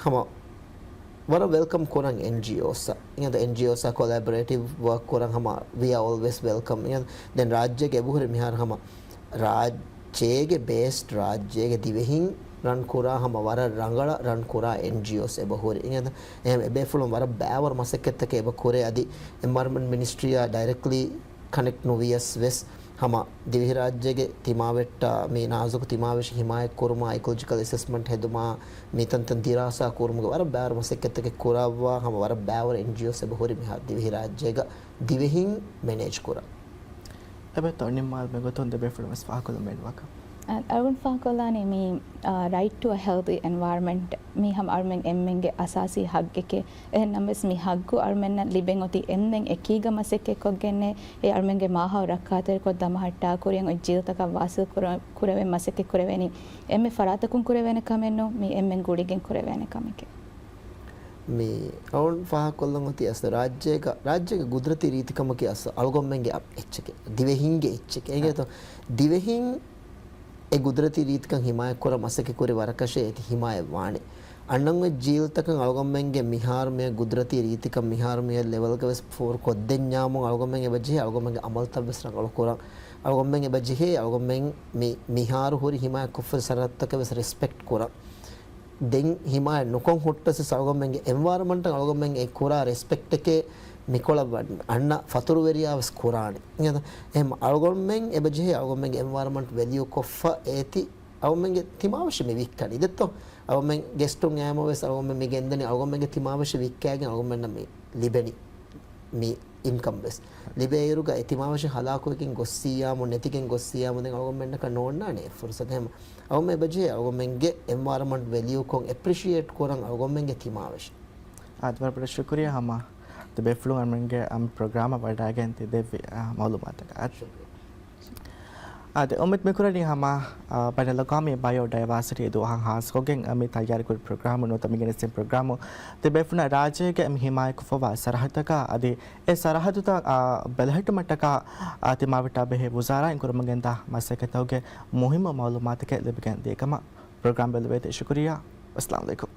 ހަމަ ވަރަށް ވެލްކަމް ކުރަން އެންޖީއޯސްއަށް. އިނގޭތޯ އެންޖީއޯސްއާ ކޮލެބޮރޭޓިވް ވަރކް ކުރަން ހަމަ we are always welcome. އިނގޭތޯ ދެން ރާއްޖޭގެ އެބަހުރި މިހާރު ހަމަ ރާއްޖޭގެ ބޭސްޑް ރާއްޖޭގެ ދިވެހިން ރަން ކުރާ ހަމަ ވަރަށް ރަނގަޅަށް ރަން ކުރާ އެންޖީއޯސް އެބަހުރި. އިނގޭތޯ އެހެން އެބޭފުޅުން ވަރަށް ބައިވަރު މަސައްކަތްތަކެއް އެބަ ކުރޭ އަދި އެންވަޔަރަންމަންޓް މިނިސްޓްރީއާ ޑައިރެކްޓްލީ ކަނެކްޓް ނުވިޔަސް ވެސް ހަމަ ދިވެހިރާއްޖޭގެ ތިމާވެއްޓާ މި ނާޒުކު ތިމާވެށި ހިމާޔަތް ކުރުމާ، އިކޮލޮޖިކަލް އެސެސްމަންޓް ހެދުމާ، މިތަންތަން ދިރާސާ ކުރުމުގެ ވަރަށް ބައިވަރު މަސައްކަތްތަކެއް ކުރައްވާ ހަމަ ވަރަށް ބައިވަރު އެންޖީއޯސް އެބަހުރި މިހާރު ދިވެހިރާއްޖޭގަ ދިވެހިން މެނޭޖް ކުރަން. އެބައޮތްތޯ ނިންމާލުމުގެ ގޮތުން ދެބޭފުޅުން ވެސް ފާހަގަކޮށްލަން ބޭނުންވާކަން. އަ، އަޅުގަނޑު ފާހަގަކޮށްލާނީ މި، އާ، ރައިޓް ޓު އަ ހެލްދީ އެންވަޔަރަންމަންޓް މި ހަމަ އަޅުމެން އެންމެންގެ އަސާސީ ހައްގެކޭ. އެހެން ނަމަވެސް މި ހައްގު އަޅުމެންނަށް ލިބެން އޮތީ އެންމެން އެކީގަ މަސައްކަތްކޮށްގެންނޭ. އެ އަޅުމެންގެ މާހައުލު ރައްކާތެރިކޮށް ދަމަހައްޓާ ކުރިއަށް އޮތް ޖީލުތަކަށް ވާސިލް ކުރަ-، ކުރެވެން މަސައްކަތް ކުރެވެނީ. އެންމެ ފަރާތަކުން ކުރެވޭނެ ކަމެއް ނޫން، މި އެންމެން ގުޅިގެން ކުރެވޭނެ ކަމެކޭ. މި އަޅުގަނޑު ފާހަގަކޮށްލަން އޮތީ އަސްލު ރާއްޖޭގަ، ރާއްޖޭގެ ގުދުރަތީ ރީތިކަމަކީ އަސްލު އަޅުގަނޑުމެންގެ އަ-، އެއްޗެކޭ. ދިވެހިންގެ އެއްޗެކޭ. އެނގޭތޯ؟ ދިވެހިން އެ ގުދުރަތީ ރީތިކަން ހިމާޔަތްކުރަން މަސައްކަތްކުރި ވަރަކަށޭ އޭތި ހިމާޔަތްވާނެ. އަންނަން އޮތް ޖީލުތަކަށް އަޅުގަނޑުމެންގެ މިހާރު މިއޮތް ގުދުރަތީ ރީތިކަން މިހާރު މިއޮތް ލެވެލްގަ ވެސް ފޯރުކޮށްދެންޏާމު އަޅުގަނޑުމެން އެބަޖެހޭ އަޅުގަނޑުމެންގެ އަމަލުތައް ވެސް ރަނގަޅުކުރަން. އަޅުގަނޑުމެން އެބަޖެހޭ އަޅުގަނޑުމެން މި މިހާރު ހުރި ހިމާޔަތްކޮށްފައި ސަރަހައްދުތަކަށް ވެސް ރެސްޕެކްޓް ކުރަން. ދެން ހިމާޔަތް ނުކޮށް ހުއްޓަސް ވެސް އަޅުގަނޑުމެންގެ އެންވަޔަރަންމަންޓަށް އަޅުގަނޑުމެން އެ ކުރާ ރެސްޕެކްޓެކޭ މިކޮޅަށް ވަ-، އަންނަ ފަތުރުވެރިޔާ ވެސް ކުރާނެ. އިނގޭތޯ؟ އެހެން އަޅުގަނޑުމެން އެބަޖެހޭ އަޅުގަނޑުމެންގެ އެންވަޔަރަންމަންޓް ވެލިއު ކޮށްފަ އޭތި އަޅުގަނޑުމެންގެ ތިމާވެށި މި ވިއްކަނީ. ދެއްތޯ؟ އަޅުގަނޑުމެން ގެސްޓުން އައީމަ ވެސް އަޅުގަނޑުމެން މި ގެންދަނީ އަޅުގަނޑުމެންގެ ތިމާވެށި ވިއްކާގެން އަޅުގަނޑުމެންނަށް މި ލިބެނީ. މި އިންކަމް ވެސް ލިބޭއިރުގަ އެ ތިމާވެށި ހަލާކުވެގެން ގޮއްސިއްޔާމު، ނެތިގެން ގޮއްސިއްޔާމު ދެން އަޅުގަނޑުމެންނަކަށް ނޯންނާނެ އެ ފުރުސަތު. އެހެން އަޅުގަނޑުމެން އެބަޖެހޭ އަޅުގަނޑުމެންގެ އެންވަޔަރަންމަންޓް ވެލިއުކޮށް އެޕްރިޝިއޭޓް ކުރަން އަޅުގަނޑުމެންގެ ތިމާވެށި. އާދެ، ވަރަށް ބޮޑަށް ޝުކުރިއްޔާ ހަމަ ދެބޭފުޅުން އަޅުގަނޑުމެންގެ އަމް ޕްރޮގްރާމަށް ވަޑައިގެން ތި ދެއްވި، އާ، މައުލޫމާތަކަށް. އާދެ، އުއްމީދު މިކުރަނީ ހަމަ، އާ، ބައިނަލްއަގްވާމީ ބަޔޯޑައިވާސިޓީ ދުވަހަށް ހާއްސަކޮށްގެން، އާ، މި ތައްޔާރުކުރި ޕްރޮގްރާމު ނުވަތަ މިގެނެސްދިން ޕްރޮގްރާމު ދެބޭފުޅުންނަށް ރާއްޖޭގެ މި ހިމާޔަތްކޮށްފަވާ ސަރަހައްދުތަކާ އަދި އެ ސަރަހައްދުތައް، އާ، ބެލެހެއްޓުމަށްޓަކާ، އާ، ތިމާވެއްޓާ ބެހޭ ވުޒާރާއިން ކުރަމުން ގެންދާ މަސައްކަތްތަކުގެ މުހިއްމު މައުލޫމާތުތަކެއް ލިބިގެން ދިޔަ ކަމަށް ޕްރޮގްރާމް ބެލެވޭތީ. ޝުކުރިއްޔާ. އައްސަލާމު ޢަލައިކުމް.